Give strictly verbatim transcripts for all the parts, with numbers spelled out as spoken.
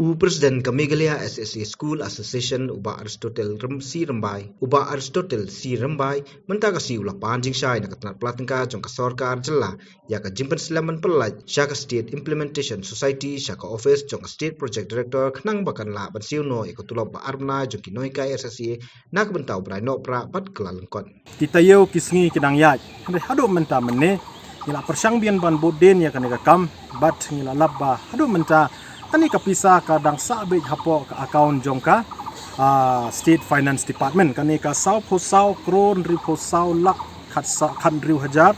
U President ka Meghalaya S S A School Association, u Bah Aristotle Rem-, C Rymbai, u Bah Aristotle C Rymbai, mynta ka sngi u la pan jingshai na ka tnat pla tyngka jong ka sorkar jylla ïa ka jingpynslem ban pyllait sha ka State Implementation Society, sha ka office jong ka State Project Director, khnang ba kan lah ban siew noh ïa ka tulop ba ar bnai jong ki nonghikai S S A na ka bynta u bnai Nohprah bad kyllalyngkot. Ki taïew ki sngi ki dang ïaid, hynrei haduh mynta mynne ngi la pyrshang biang ban bud dien ïa kane ka kam, bad ngi la lap ba haduh mynta kane ka pisa ka dang sah beit hapoh ka account jong ka, ah, State Finance Department, kane ka sawphew saw klur hynriewphew saw lak khat sa-, khathynriew hajar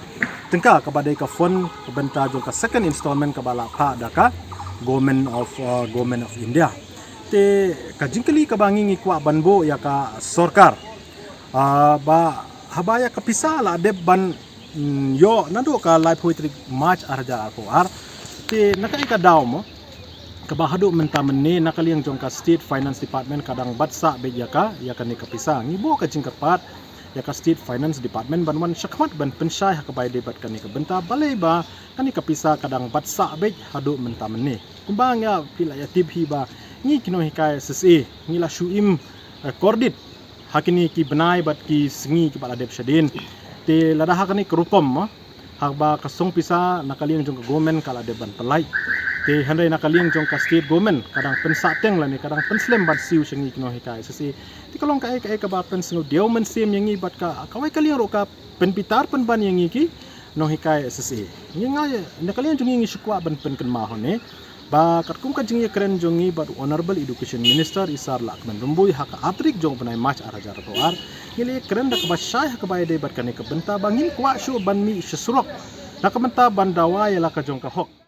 tyngka kaba dei ka fund ka bynta jong ka second installment kaba la phah da ka Government of, ah, Government of India. Te ka jingkylli kaba ngi ngi kwah ban buh ïa ka sorkar, ah, ba haba ïa ka pisa la dep ban, mm, ïoh naduh ka laiphew tarik March ar hajar arphew ar. Te na kaei ka daw mo, kaba haduh mynta mynne na ka liang jong ka State Finance Department ka dang bat sah beit ïa ka, ïa kane ka pisa. Ngi buh ka jingkyrpad ïa ka State Finance Department ban wan shakhmat ban pynshai ha kaba ïadei bad kane ka bynta, balei ba kane ka pisa ka dang bat sah beit haduh mynta mynne. Kumba nga phi la ïa tip hi ba ngi ki nonghikai S S A ngi la shu im, eh, kordit ha kine ki bnai bad ki sngi kiba la dep shadien. Te lada ha kane ka rukom mo, haba ka song pisa na ka liang jong ka government ka la dep ban pyllait, te hynrei na ka liang jong ka state government ka dang pynsah teng lane ka dang pynslem ban siew sha ngi ki nonghikai S S A. Te ka long kaei kaei kaba pynsngewdiaw mynsiem ïa ngi bad ka, kawei ka liang ruh ka pynbitar pynban ïa ngi ki nonghikai S S A. Ngi nga, na ka liang jong ngi ngi shu kwah ban pynkynmaw hangne ba katkum ka jingïakren jong ngi bad u Honourable Education Minister i Sir Lahkmen Rymbui ha ka ar tarik jong u bnai March ar hajar arphew ar, ngi la ïakren da kaba shai ha kaba ïadei bad kane ka bynta ba ngim kwah shuh ban mih sha surok na ka bynta ban dawa ïa la ka jong ka hok.